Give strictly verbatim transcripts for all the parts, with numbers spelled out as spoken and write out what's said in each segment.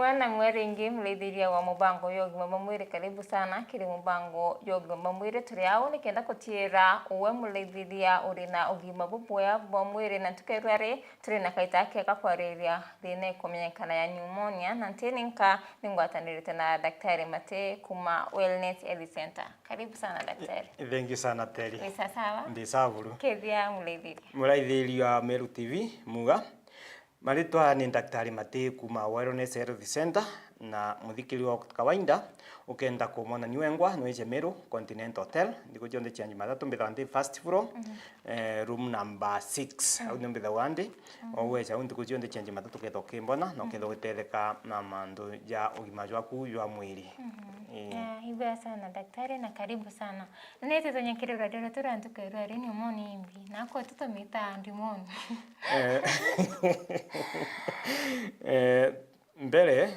Na mwe ringi, muraithiria wa mubango ya ugima bwa mwiri, karibu sana kiri mubango ya ugima bwa mwiri. Turi au nikenda gutiira uwe muraithiria uri na ugima bubwega bwa mwiri, na ntuku ya rua ri turi na kaita kega kwariria thina ikumenyekana ya pneumonia, na nti ninka ningwatanirite na Daktari Mati kuma Wellness Health Center. Karibu sana daktari. Thank you sana, Terry. Wi sawa? Ndi sawa buru. Kethia muraithiria. Muraithiria wa Meru T V, muga. Maritwa ni Daktari Mati kuma Wellness Health Center, na muthikiri wa kawaida ukenda kumona ni wengwa, nwije Meru Continental Hotel, thiku cionthe cia Jumatatu mbithaga ndi first floor, eh, room number six. Au nio mbithagwa ndi. Oguo weja au thiku cionthe cia Jumatatu ukethwa ukimbona na ukethwa ugitetheka na mantu ja ugima jwaku jwa mwiri. Ii. Ah, ibwega sana daktari na karibu sana. Nete tunyakire rwadio rwetu rwa ntuku ya rua ri, pneumonia imbi. Na kwetu tumita ndimoni. Eh, eh, mbere,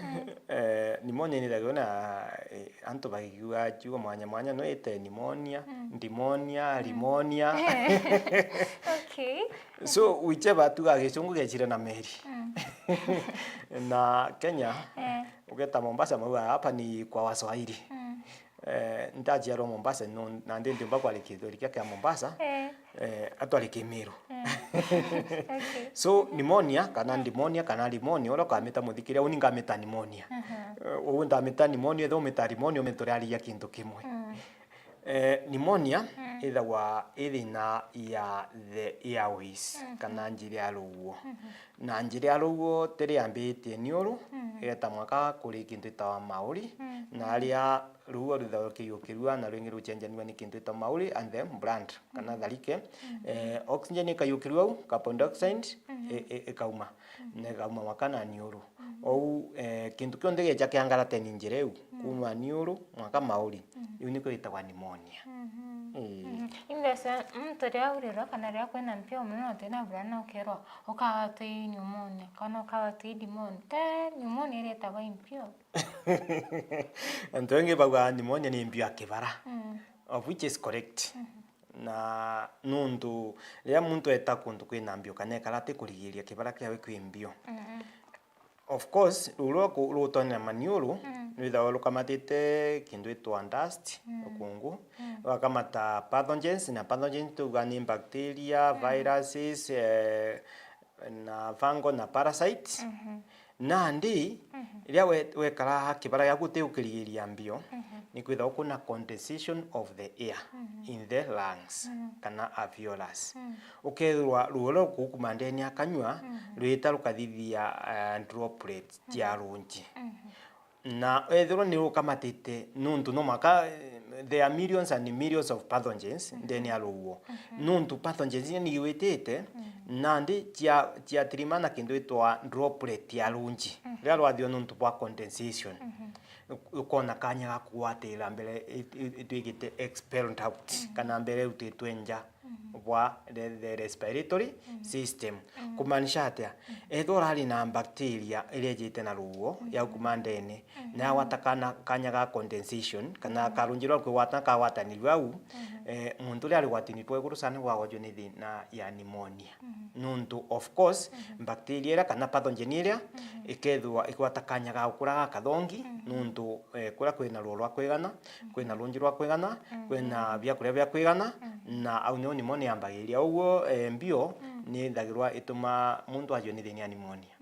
eh, pneumonia nithagirwa na, eh, antu bakiuga ciugo mwanya mwanya, no ite pneumonia, pneumonia, pneumonia. Okay. So, whichever tuga gicungu gecire na meri. Na Kenya, eh, ugeta Mombasa, mauga, "Hapa ni kwa Waswahili." Eh, ndaciarwa Mombasa, no, na ndi ndiumba kwarikia Githweri kia, kia Mombasa, eh, atwarikie Meru. Eh. Okay. So, pneumonia, kana pneumonia, kana pneumonia, uria ukamita muthikiria, uni ngamita pneumonia. Eh, ugu ndamita pneumonia, etha umita pneumonia, umita uriariria kintu kimwe. Eh, pneumonia ithagwa i thina ya the airways, kana njira ya ruuo. Na njira ya ruuo tiri yambitie niuru, igeta mwaka kuri kintu itawa mauri, na aria ruuo ruthagwa rukiyukirua na rwingi rucenjanua ni kintu itawa mauri and then blood, kana tharike. Eh, oxygen ikayukirua au, carbon dioxide i-, i-, ikauma, na ikauma mwaka na niuru. Ou, eh, kintu kionthe gieja kiangarateni njira iu, kuma niuru mwaka mauri, iu nikio gitagwa pneumonia. Ii. Imbeca, muntu riria aurirwa kana riria kwina mpio mono na twina mbura na ukerwa ukagwatwa i pneumonia, kana ukagwatwa i pneumonia. Te pneumonia iria itagwa i mpio. Antu engi bauga pneumonia ni mpio ya kibara, of which is correct. Na nuntu riria muntu eta kuntu kwina mpio kana ekara ati kurigiria kibara kiawe kwi mpio, of course, ruuo rwa ku-, rutonera maniuru, rwithagwa rukamatite kintu itwa dust, rukungu, rwakamata pathogens, na pathogens tuga ni bacteria, viruses, eh, na fungal na parasites. Nandi, riria we-, wekara kibara giaku utigukirigiria mbio, ni kwithagwa kuna condensation of the air in the lungs, kana alveolus. Ukethirwa ruuo ruria rukukuma ndene ya kanyua rwita rukathithia, eh, droplets cia runji. Na ethirwa ni rukamatite, nuntu no maka, eh, there are millions and millions of pathogens ndene ya ruuo. Nuntu pathogens iria ni igwitite, nandi cia, ciatirima na kintu itwa droplet ya runji. Riria rwathio nuntu bwa condensation, ukona kanya ga kugwatira mbere, it-, it-, itwigite expelled out, kana mbere irutitwe nja bwa the, the respiratory system. Kumaanisha atia? Ethirwa urari na bacteria iria ijite na ruuo ya kuma ndene, na yagwata kana, kanya ga condensation, kana karunji rwa kwigwata kagwatanirua au, eh, muntu uria ari gwatini bwa iguru sana gwagwatwa ni thina ya pneumonia. Nuntu, of course, bacteria iria kana pathogen iria ikethirwa igwata kanya ga gukura gakathongi, nuntu, eh, kuria kwina ruuo rwa kwigana, kwina runji rwa kwigana, kwina biakuria bia kwigana, na au nio pneumonia yambagiria. Uguo, eh, mbio ni ithagirwa ituma muntu ajwe ni thina ya pneumonia.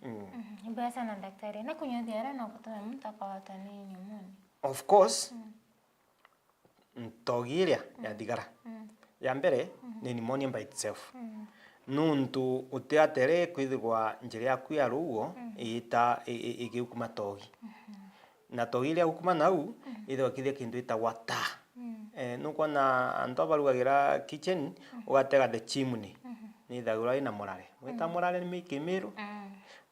Mm. Ibwega sana daktari. Na kunyua thiara no gutume muntu akagwatwa ni pneumonia? Of course, ntogi iria ya thigara ya mbere ni pneumonia by itself. Nuntu utiatere kwithirwa njira yaku ya ruuo iita-, i-, i-, igiukuma togi. Na togi iria gukuma nau, ithagwa kithia kintu itagwa tar. Eh, nukwona antu abarugagira kitchen, ugatega the chimney. Ni ithagirwa ina murare. Wita murare ni mi-, Kimiru?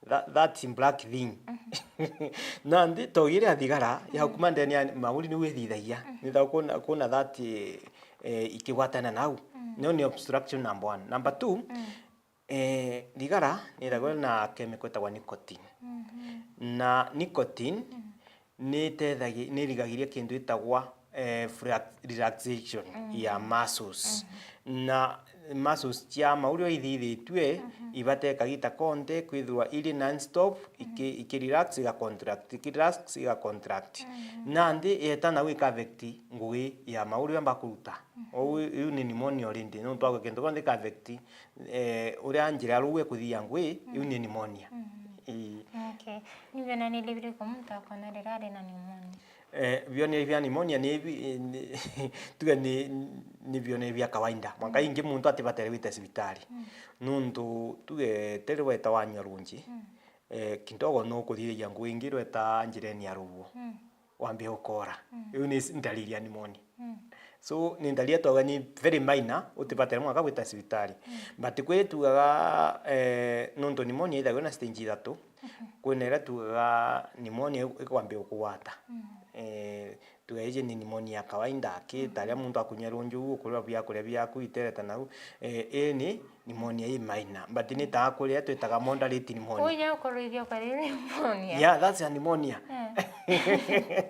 Tha-, that black thing. Nandi togi iria thigara ya kuma ndene ya mauri niu ithithagia. Nitha kuna, kuna that, eh, ikigwatana nau. Nio ni obstruction number one. Number two, eh, thigara ni ithagirwa na chemical itagwa nicotine. Na nicotine ni iteithagi-, ni irigagiria kintu itagwa, eh, fla-, relaxation ya muscles. Na muscles cia mauri o ithithitue, ibate kagita konte kwithirwa iri non-stop, iki-, ikirelax, igacontract, ikirelax, igacontract. Nandi yeta nau ika affect ngugi ya mauri yamba kuruta. Ou iu ni pneumonia already, nontu agwe kintu kionthe ika affect, eh, uria njira ya ruugu ikuthithia ngugi, iu ni pneumonia. Ii. Okay. Ni bionania biriku muntu akona riria ari na pneumonia? Eh, bionania bia pneumonia ni bi-, ni, tuge ni, ni bionania bia kawaida. Mwanka ingi muntu atibatere gwita cibitari. Nuntu tuge tiri weta wanyua runji, eh, kidogo nukuthithagia ngugi ingi irweta njirene ya ruuo. Wambe ukora. Iu ni ndariri ya pneumonia. So, ni ndariri twauga ni very minor, utibatere mwanka gwita cibitari. But kwi tugaga, eh, nuntu pneumonia ithagirwa na stage ithatu, kwina iria tugaga pneumonia ikwambia gukugwata. Eh, tuge iji ni pneumonia ya kawaida, ki ta riria muntu akunyua runju, ukurira biakuria biaku itereta nau, eh, ii ni pneumonia i minor, but ni ta kuria twitaga moderate pneumonia. Unya ukorwo ithio kwa riri pneumonia. Yeah, that's a pneumonia. Eh.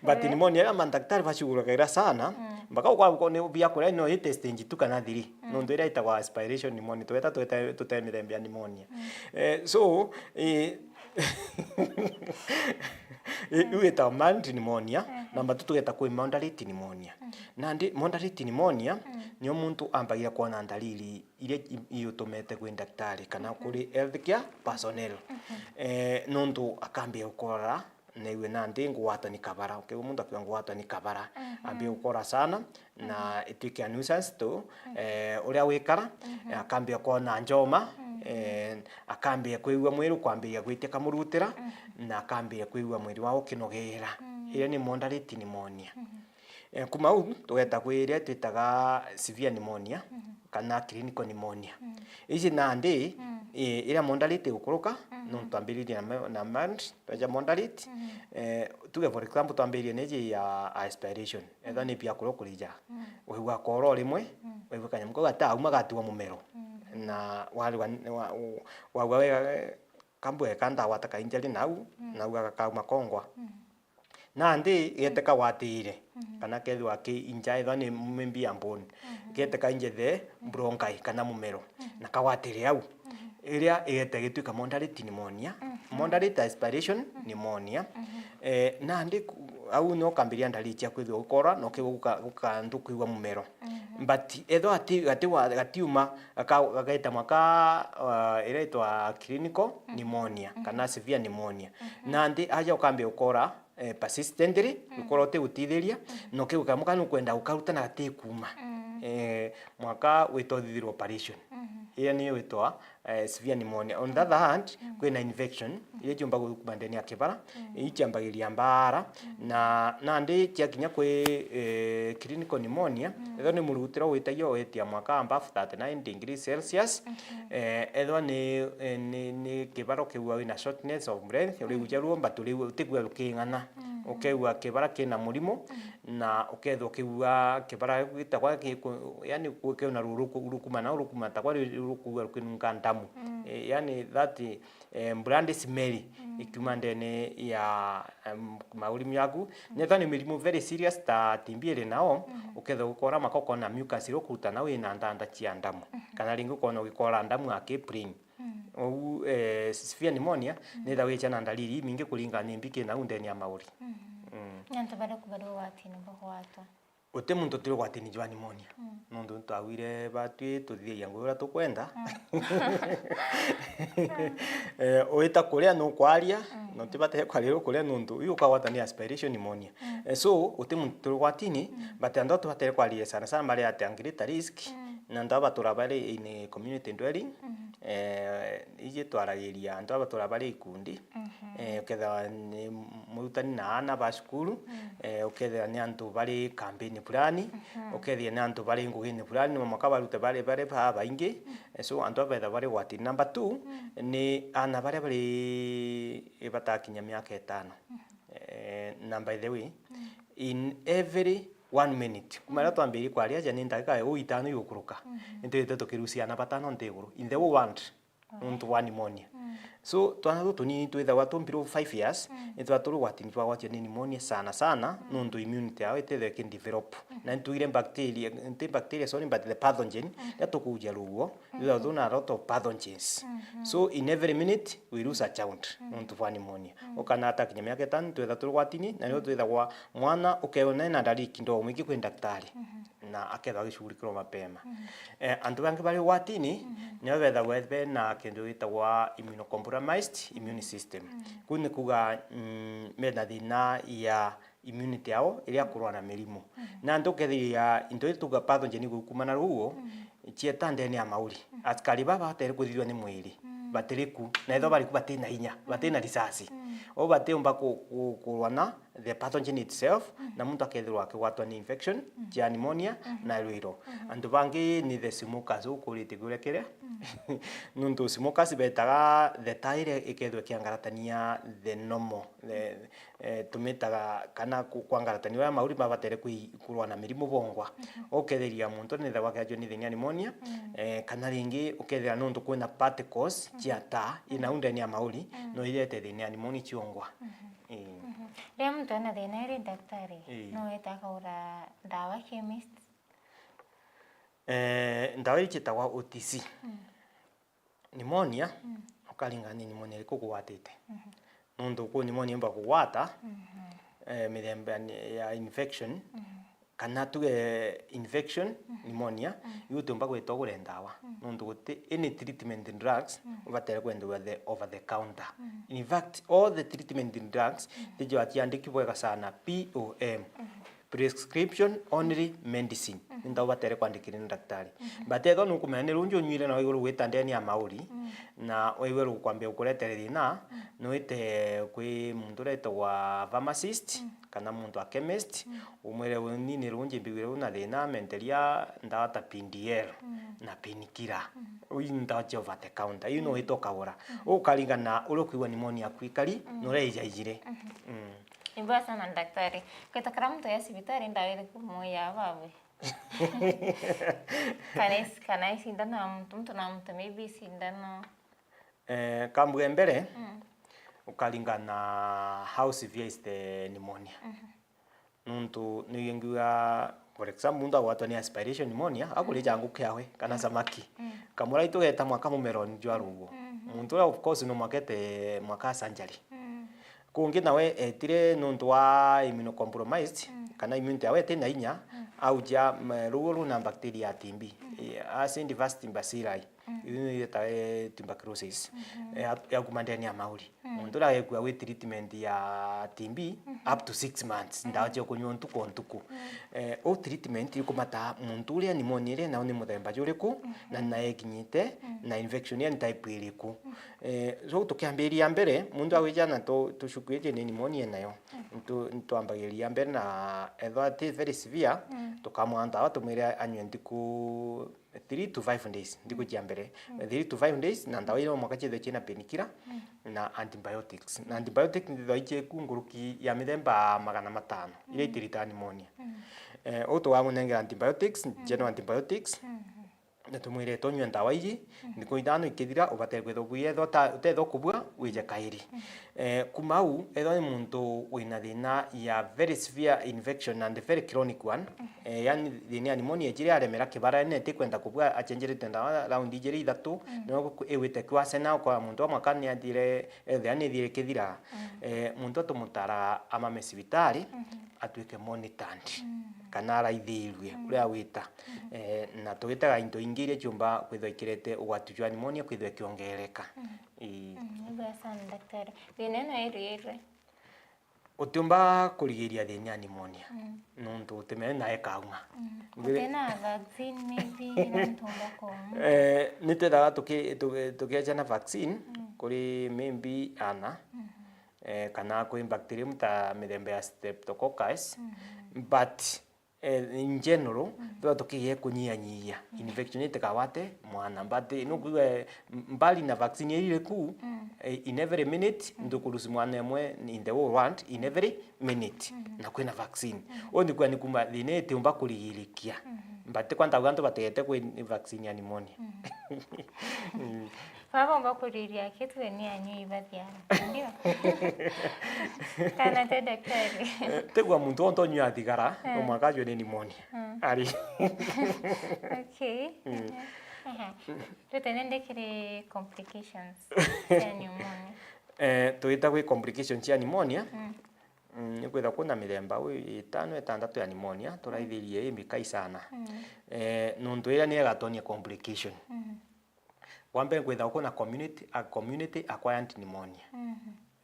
But pneumonia iria mandaktari bacugurukagirira sana, mpaka ukorwo ni biakuria no ite stage two kana three. Nontu iria itagwa aspiration pneumonia, tweta, tweta, tute mithemba ya pneumonia. Eh, so, eh, i-, iu itagwa mild pneumonia, na mbatu tugeta kwi moderate pneumonia. Nandi moderate pneumonia, nio muntu ambagia kwona ndariri iria i-, iutumete kwi ndaktari kana kuri healthcare personnel. Eh, nontu akambia gukorora, naigue nandi ngugwatwa ni kabara. Ukeigua muntu akiuga ngugwatwa ni kabara, ambia gukora sana, na ituike a nuisance to, eh, uria wikara, eh, akambia kwona njoma, eh, akambia kwigua mwiri ukwambiria gwitia kamurutira, na akambia kwigua mwiri wao ukinogeera. Iria ni moderate pneumonia. Eh, kuma au, tugeta kwi iria twitaga severe pneumonia, kana clinical pneumonia. Ici nandi, eh, iria moderate igukuruka, nontu twambiririe na ma-, na mild, twaja moderate, eh, tuge for example, twambiririe na iji ya aspiration. Ethwa ni biakuria ukurija. Waigua kooro rimwe, waigua kanyamu kau gatauma gatigwa mumero. Na warigwa, wa-, u-, waigua wega, kambu geka ndagwata kainjari nau, nau gakauma kongwa. Nandi gete kagwatire, kana kethirwa ki inja ethwa ni maybe ya bone, gete kainje the bronchi kana mumero, na kagwatire au. Iria igete gituika moderate pneumonia, moderate aspiration pneumonia. Eh, nandi ku-, au nio ukambiria ndariri cia kwithirwa gukora, na ukiigua guka-, gukantu kwigua mumero. But ethwa gati-, gati wa-, gatiuma, gaka-, gagaita mwaka, uh, iria itwa clinical pneumonia, kana severe pneumonia. Nandi aja ukambia gukora, eh, persistently, gukora utigutithiria, na ukigua kamwe kana nukwenda gukaruta na gati kuuma. Eh, mwaka wita uthithirwa operation. Iria niyo witwa, eh, severe pneumonia. On the other hand, kwina infection, iria ciumba guthukuma ndene ya kibara, ii ciambagiria mbaara, na nandi ciakinya kwi, eh, clinical pneumonia, ethwa ni murutiro witagia ugitia mwaka above thirty-nine degrees Celsius, eh, ethwa ni, eh, ni, ni kibara ukigua wina shortness of breath, urigua ruo, but urigua, utigua ruking'ana, ukegua kibara kina murimo, na ukethwa ukigua kibara gitagwa giku-, yani, kwina ruo ruku-, rukuma nao, rukuma takwa ri-, rukugua rukinunga ndamu. Eh, yani that, eh, bloody smell ikiuma ndene ya, em, maurimi yaku. Nethwa ni mirimu very serious ta T B iri nao, ukethwa gukora maka ukona mucus iria ukuruta nao ina ndanda cia ndamu. Kana ringi ukona ugikora ndamu aki plain. Ou, eh, severe pneumonia, nethagwa icia na ndariri imingi kuringana ni mbi kina u ndene ya mauri. Ni antu bariku bari ugwatini bwa kugwatwa? Uti muntu turi ugwatini jwa pneumonia. Nontu twagwire batwi tuthithagia ngugi uria tukwenda. Eh, wita kuria nukwaria, na utibataire kwaria ukuria nontu iu ukagwata ni aspiration pneumonia. Eh, so, uti muntu turi ugwatini, but antu aba tubataire kwaria sana sana bari at a greater risk, na antu aba batura bari in a community dwelling, eh, iji twaragiria antu aba batura bari ikundi, eh, ukethirwa ni murutani na aana ba cukuru, eh, ukethirwa ni antu bari kambini fulani, ukethirwa ni antu bari ngugini fulani, no mwaka barute bari, bari babaingi. Eh, so antu aba bethirwa bari ugwatini. Number two, ni aana baria bari batakinya miaka itano. Eh, na by the way, in every one minute, kuma riria twambirie kwaria aja ni ndagika uu itano igukuruka, nitwithite tukirucia aana batano nthiguru, in the whole world, nontu wa pneumonia. So, twana tutu tunini twithagwa tu below five years, mm, nitwa turi ugwatini bwa gwatio ni pneumonia sana sana, mm, nontu immunity yao itithagwa ikidevelop. Mm. Na nitwire bacteria, nti bacteria, sorry, but the pathogen, mm, iria tukuuja ruo, mm, thithawa twina a lot of pathogens. Mm-hmm. So, in every minute, we lose a child, mm, nontu bwa pneumonia. Mm. Ukana atakinya miaka itano, twithagwa turi ugwatini, na nio, mm, twithagwa mwana ukeona ena ndariri kidogo, mwingi kwi daktari. Mm-hmm. Na akethwa agicugurikirwa mapema. Mhm. Eh, antu bangi bari ugwatini, mhm, nio bethagwa bena kintu gitagwa immunocompromised immune system. Mhm. Kuu ni kuga, mm, mena thina ya immunity yao iria kurwa na mirimu. Mhm. Na antu ukethiria into iria tuga pathogen igukuma na ruo, mhm, cieta ndene ya mauri. Mhm. Askari baba batere kuthithwa ni mwiri, mhm, batiri ku, na ethwa bari ku batina inya, mhm, batina risasi. Mhm. O batiumba ku-, ku-, kurwa na the pathogen itself, mhm, na muntu akethirwa akigwatwa ni infection, mhm, cia pneumonia, mhm, na rwiro. Mhm. Antu bangi ni the smokers, ukuritie kuria kiria. Mhm. Nontu smokers betaga the taa iria ikethirwa ikiangaratania the normal, the, eh, tumitaga kana ku-, kwangaratania uria mauri mabatere kwi-, kurwa na mirimu bongwa. Mhm. Ukethiria muntu nithagwa akiajua ni thina ya pneumonia, mhm, eh, kana ringi ukethira nontu kwina particles, mhm, cia taa, mhm, inau ndene ya mauri, mhm, no irete thina ya pneumonia ciongwa. Mhm. Ii. Mhm. Riria muntu ena thina iri, daktari, ii, no ete akagura ndawa chemist? Eh, ndawa iri cietagwa O T C. Mm. Pneumonia, mm, ukaringana ni pneumonia iriku ugwatite. Mhm. Nontu kwi pneumonia yumba kugwata, mhm, eh, mithemba ni-, ya infection, mhm, kana tuge infection, mhm, pneumonia, mhm, iu utiumba gwita ugure ndawa. Mhm. Nontu guti any treatment drugs, mhm, ubatere kwenderwa the over the counter. Mhm. In fact, all the treatment drugs, mhm, thijawa ciandiki bwega sana, P O M. Mhm. Prescription only medicine. Mhm. Ni ndawa ubatere kwandikirwa ni daktari. Mhm. But ethwa nukumenya ni runji unyuire na waigua rugwita ndene ya mauri, mhm, na waigua rukwambia gukuretera thina, mhm, no wite kwi muntu uretagwa pharmacist, mhm, kana muntu wa chemist, mm, umwire, "Uni ni runji mbiguire runa thina, menteria ndawa ta P D L, mm, na painkiller." Mm. Iu ni ndawa cia over the counter. Iu no, mm, wite ukagura. Mm. Ukaringana na uria ukwigua pneumonia yaku ikari, mm, na uria ijaijire. Mm. Mm. Ni mbwega sana daktari. Kwita kara muntu ya cibitari, ndawa iriku muya bawe? Kana is-, kana isindano ya muntu, muntu na muntu, maybe isindano. Eh, kambuge mbere, mm, ukaringana na how severe is the pneumonia. Mhm. Nontu ni ngiuga, for example, muntu agwatwa ni aspiration pneumonia, akuria, mm, jangu kiawe, kana, mm, samaki. Mm. Kamura itu geta mwaka mumeroni jwa ruo. Mhm. Muntu uria, of course, no mwaka ete mwaka ya surgery. Mm. Kungi nawe etire nontu wa immunocompromised, mm, kana immunity yawe iti na inya, mm, auja, mm, ruo runa bacteria ya T B. Mm. Eh, Acinetobacter bacilli. Mm. Iu ni yetawa, eh, tuberculosis. Mhm. Eh, ya-, yauma ndene ya mauri. Mm. Muntu uria agekua wi treatment ya T B, mhm, up to six months, mm, ndawa cia kunyua ntuku o ntuku. Mm. Eh, u treatment ikumata muntu uria pneumonia iria nao ni muthemba juriku, mhm, na naekinyite, mm, na infection iria ni type iriku. Mm. Eh, so tukiambiria mbere, muntu agwija na tu-, tucuku iji ni pneumonia nayo. Mm. Ntu-, ntwambagiria mbere na ethwa ti very severe, mm, tukamwaa ndawa tumwire anyue ntuku three to five days, ntuku cia mbere. Mm. Three to five days, na ndawa iria no mwaka ciithwe ciina painkiller, mm, na antibiotics. Na antibiotics nthithwa ichieku nguruki ya mithemba magana matano, iria, mm, itiritaga pneumonia. Mm. Eh, uu tugamunengera antibiotics, mm, general antibiotics, mm, na tumwire tunyue ndawa iji, mm, ntuku ithano ikithira, ubatere kwithwa ubui, ethwa uta-, utethwa kubua, wije kairi. Mm. Eh, kuma au, ethwa ni muntu wina thina ya very severe infection and very chronic one, mm, eh, yani thina ya pneumonia ijiri aremera kibara, yani atikwenda kubua, achenjerete ndawa round ijiri ithatu, mm, no ku-, igwite kiwasena, ukora muntu amwe kana ni athire, ethia ni ithire kithira. Mm. Eh, muntu tumutara amame cibitari, mhm, atwike monitored, mm, kana araithirue, mm, uria agwita. Mm. Eh, na tugitaga into ingi iria ciumba kwithwa ikirete ugwati jwa pneumonia kwithwa ikiongerereka. Mm. Ii. Mm, ni bwega sana, daktari. Thina ino iriirwe? Utiumba kurigiria thina ya pneumonia. Mm. Nontu utimenya nae kauma. Mm. Ngiri- Gutina vaccine maybe iria ntumba kuuma? Eh, nitwithaga tuki-, tuki-, tukiejana vaccine, mm, kuri maybe ana, mhm, eh, kana kwi bacterium ta mithemba ya Streptococcus, mhm, but eh, in general, mm, twithagwa tukigia kunyihanyihia, mm, infection itikagwate mwana. But, eh, nukwigua, eh, m-, mbali na vaccine iria iri ku, mm, eh, in every minute, mm, ntukurusi mwana imwe in the whole world, in every minute, mm, na kwina vaccine. Mm. Uu ni kuuga ni kuma thina itiumba kurigirikia. Mm. But kwa ntauga antu batigete kwi vaccine ya pneumonia. Mm. Baba umba kuriria kitu ni anyui bathiara, ndio? Kana te daktari? Eh, tigwa muntu onto nyua thigara, eh, no mwaka ajwe ni pneumonia. Mm. Ari. Okay. Mm. Aha. Tutene ndikiri complications cia pneumonia. Eh, tuita kwi complications cia pneumonia. Mm. Mm, ni kwithirwa kwina mithemba wi itano itantatu ya pneumonia, turaithirie ii mikai sana. Mm. Eh, nontu iria niyo igatonia complication. Mm. Wa mbere, kwithirwa kwina community, a community acquired pneumonia. Mm.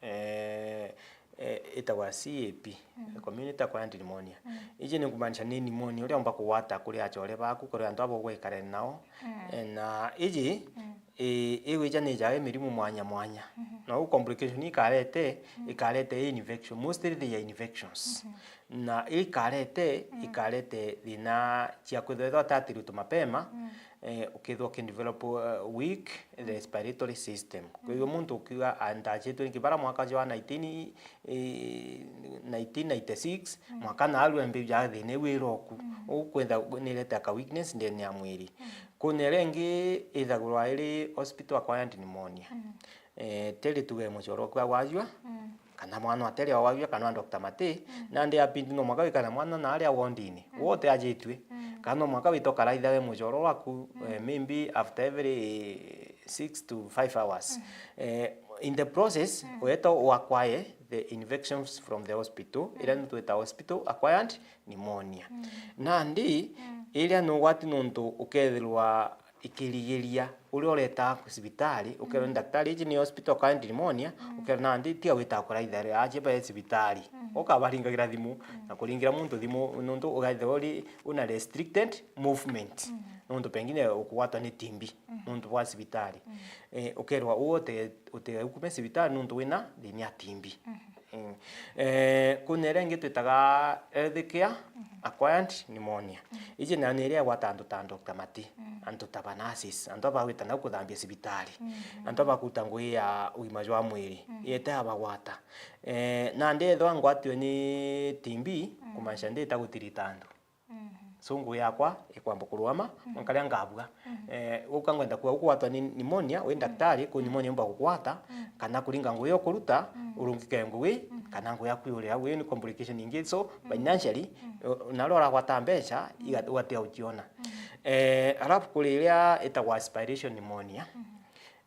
Eh, eh, itagwa C A P, mm, community acquired pneumonia. Mm. Iji ni kumaanisha ni pneumonia uria umba kugwata kuri achore baku, kuri antu abo ugwikara nao. Mm. Eh, na iji, mm, i-, igwija ni ijaga i mirimu mwanya mwanya. Mhm. Na u complication ikarete, mm, ikarete i infection. Mostly they are infections. Mhm. Na ikarete, mm, ikarete thina cia kwithirwa ethwa atatiritu mapema, mm, eh, ukithirwa ukidevelop, uh, weak, mm, respiratory system. Kwithirwa, mm, muntu ukiuga antachitwe ni kibara mwaka jwa nineteen, eh, nineteen ninety-six, mm, mwaka naarua mbiu ja thina iu iroku. Mm. Ukwenda nirete aka weakness ndene ya mwiri. Mm. Kuna iria ingi ithagirwa iri hospital acquired pneumonia. Mm. Eh, tiri tuge mucoro kwa wajua, mm, kana mwana ateri wajua, kana doctor mati, mm, nandi a pindi no mwaka wikana mwana na aria wondini, mm, wote ajitwe, mm, kana no mwaka wito karaitha we mucoro waku, mm, eh, maybe after every six to five hours. Mm. Eh, in the process, mm, weta wakwae the infections from the hospital, mm, iria nitwita hospital acquired pneumonia. Mm. Nandi, mm, iria ni ugwati nontu ukethirwa ikirigiria uria ureta cibitari, ukerwa ni, mm, daktari, iji ni hospital acquired pneumonia, mm, ukerwa nandi tiga wita kuraitha ri, aje bae cibitari. Mm. Ukabaringagira thimu, mm, na kuringira muntu thimu nontu ugaithirwa uri una restricted movement. Mm. Nontu pengine ukugwatwa ni T B, mm, nontu bwa cibitari. Mm. Eh, ukerwa u uti-, utiukume cibitari nontu wina thina ya T B. Mm. Mm. Eh, kuna iria ingi twitaga health care, mhm, acquired pneumonia. Mm. Iji nayo ni iria igwata antu ta doctor mati, mm, antu ta ba nurses, antu aba bagwita nau kuthambia cibitari, mm, antu aba bakuruta ngugi ya ugima jwa mwiri, mm, iete yabagwata. Eh, nandi ethwa ngwatio ni T B, mm, kumaanisha ndita gutirita antu. Mhm. So, ngugi yakwa ikwamba kurugama, mhm, mwanka riria ngabua. Mhm. Eh, guka ngwenda kuuga ukugwatwa ni pneumonia, wi, mhm, daktari, kwi, mhm, pneumonia yumba gukugwata, mhm, kana kuringa ngugi ukuruta, mhm, urungike ngugi, mhm, kana ngugi yaku yurira, au ni complication ingi. So, mhm, financially, mhm, o-, na uria uragwata mbeca, mhm, iga-, ugatiga uciona. Mhm. Eh, alafu kuri iria itagwa aspiration pneumonia. Mhm.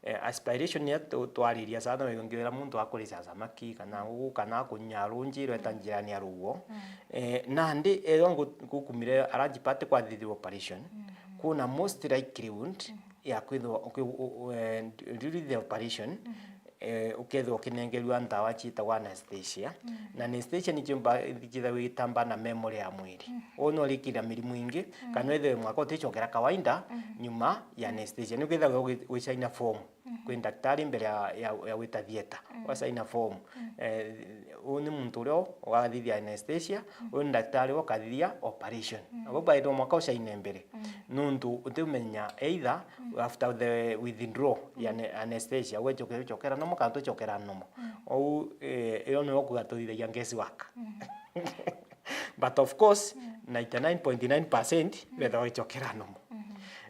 Eh, aspiration niyo tu-, twariria sana, wigwira muntu akurica samaki, kana ngugu, kana akunya runji rweta, mm, njirani ya ruguo. Mm. Eh, nandi ethwa ngu-, ngukumire arajipate kwathithirwa operation, mm, kuna most likelihood, mm, ya kwithirwa uki-, u-, u-, eh, during the operation, mm, eh, ukethirwa ukinengerua ndawa ciitagwa anesthesia. Mm. Na anesthesia nicio mba-, ciithagirwa igitamba na memory ya mwiri. Mm. Uu no urikira mirimu ingi, mm, kana withirwe mwaka uticokera kawaida, mm, nyuma ya, mm, anesthesia. Nikwithagirwa wi-, wicaina form. Mhm. Kwi ndaktari mbere ya, ya, ya gwita theatre, mm, ugacaina form. Mm. Eh, uu ni muntu uria ugathithia anesthesia, mm, uu ni ndaktari ukathithia operation. Mm. Abo bairwo mwaka ucaine mbere. Mm. Nuntu utimenya either, mm, after the withdraw ya, mm, ane-, anesthesia, ugwicokera, ucokera normal kana tucokera normal. Mm. Ou, eh, iyo niyo kuga tuthithagia guesswork. Mm. But of course, mm, ninety-nine point nine percent, mm, bethagwa igicokera normal. Mhm.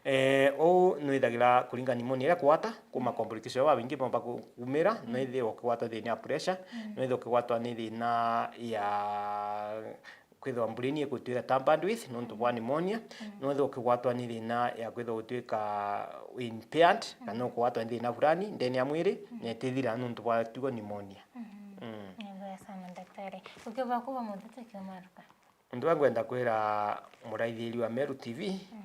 Eh, uu nwithagira kuringa pneumonia iria kugwata, kuma, mm, complication babaingi bomba ku-, kumira, mm, nwithirwa ukigwatwa thina ya pressure, mm, nwithirwa ukigwatwa ni thina ya kwithirwa brain igutwika tampered with nontu bwa, mm, pneumonia, mm, nwithirwa ukigwatwa ni thina ya kwithirwa gutwika impaired, kana, mm, ukugwatwa ni thina fulani ndene ya mwiri, mm, na itithira nontu bwa tugo pneumonia. Mhm. Mm. Ni bwega sana, daktari. Ukiuga kuuga muthe tukiumaruka. Untu bwa ngwenda kwira muraithiri wa Meru T V, mm,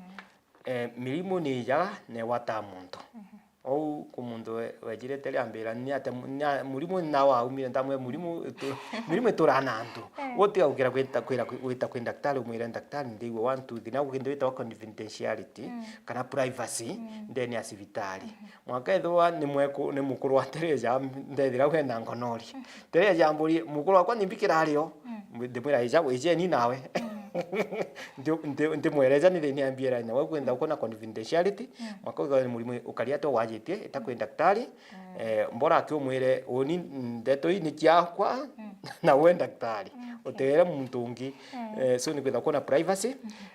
eh, mirimu ni ijaga na igwataa muntu. Mhm. Ou ku muntu we-, wejirite riambira, ni atia mu-, ni a-, murimu na waumire, ndamwira murimu itu-, mirimu ituraa na antu. Eh. Utiga gukira gwita, kwira, gwita kwi ndaktari, umwire, "Ndaktari, ndigua one, two, three." Na gintu gitagwa confidentiality, mm, kana privacy, mm, ndene ya cibitari. Mhm. Mwaka ethirwa ni mweku-, ni mukuru wa Tereja, ndethira wena ngonori. Tereja amburi, "Mukuru wakwa ni mbikira ario?" Mm. Ndimwira, "Ija, ijeni nawe." Mm. Nti- nti- ntimwereja ni ri niambiera na we kwenda ukona confidentiality, mm, maka uthone murimo ukari ati wajitie ita kwi ndaktari. Mm. Eh, mbora akiumwire uni ndeto ii ni ciakwa, mm, na we ndaktari. Mm, okay. Utere muntu ungi. Mm. Eh, so ni kwenda kuona privacy,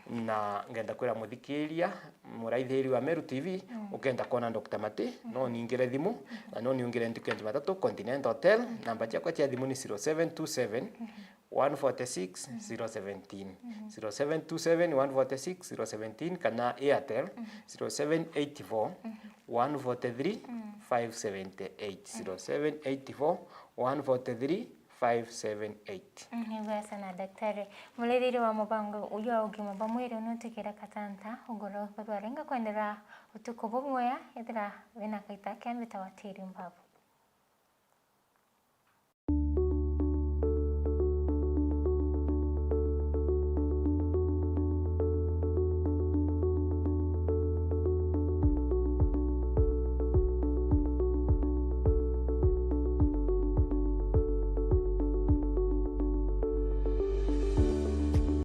mm, na ngenda kwira muthikiria, muraithiri wa Meru T V, mm, ukenda kuona Doctor Mati, mm, no ningire thimu, mm, na no niungire ntuku ya Jumatatu Continental Hotel. Mm. Namba ciakwa cia thimu ni zero seven two seven, mm, one forty-six, zero seventeen. Mhm. Zero seven two seven, one forty-six, zero seventeen, kana Airtel, mhm, zero seven eight four, one forty-three, five seventy-eight. Mhm. Zero seven eight four, one forty-three, five seven eight. Mhm, ibwega sana daktari. Murithiri wa mubango uyu wa ugima bwa mwiri unutikire katanta, ugoro barwaringa kwendera utuku bumwea, ethira wina kaita kembita watiri mbabu.